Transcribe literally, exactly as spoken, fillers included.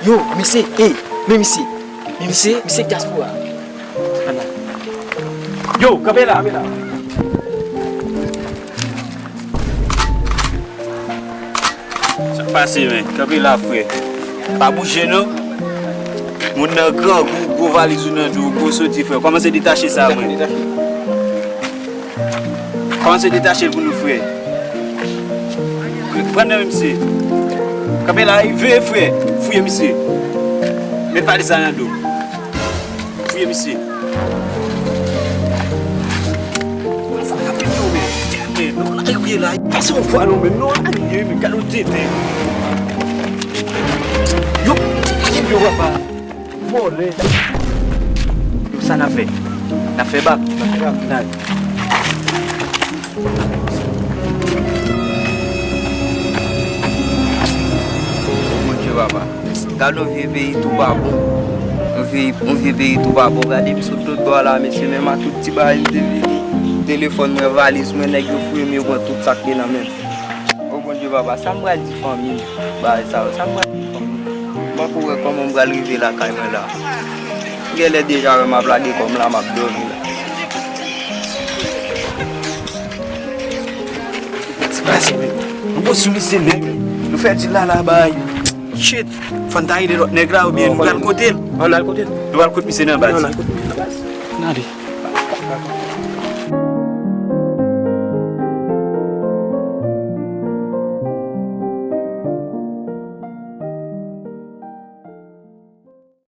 Yo, mesye, ey, men misye. Men misye, misye dyaspora. Yo, kanpe la. Sa k pase, men? Kanpe la, frè. Pa bouje, non. Moun nan grangou, gwo valiz ou nan do, gwo soti, frè. Kòmanse detache sa, mwen. Kòmanse detache l pou nou, frè. Pran nan men misye. Kanpe la, veye, frè. Fouye misye. Met valiz la nan do. Fouye misye. Sa rapid yo, men. Men, non, la, yo ye la. Pase yon fwa, non, men, non, la, yo ye, men, gade yon tenten. Yo, yo, papa. Vòlè. Yo, sa n ap fè? N ap fè bak? N ap fè bak. N al. Bondye, papa. Gade yon vye peyi tou pa bon. Yon vye, yon vye peyi tou pa bon. Gade m sot lòt bò a la, mesye, menm a tout ti bagay m te vini. Telefòn mwen, valiz mwen, nèg yo fouye m, yo pran tout sa k te nan men m. O Bondye, papa, sa m pral di fanmi m? Bagay sa yo, sa m pral di fanmi m? M poko wè kòman m pral rive lakay mwen la. M genlè deja wè m ap lage kò m la, m ap dòmi la. Ti pase, men. Nou bon sou li, se nèg. Nou fè di la, la, bay. Shit. Fò n ta rele lòt nèg la, oubyen nou pral kote l. Ann al kote l. Nou pral kot misye nan baz. Ann al kote l nan baz. N ale.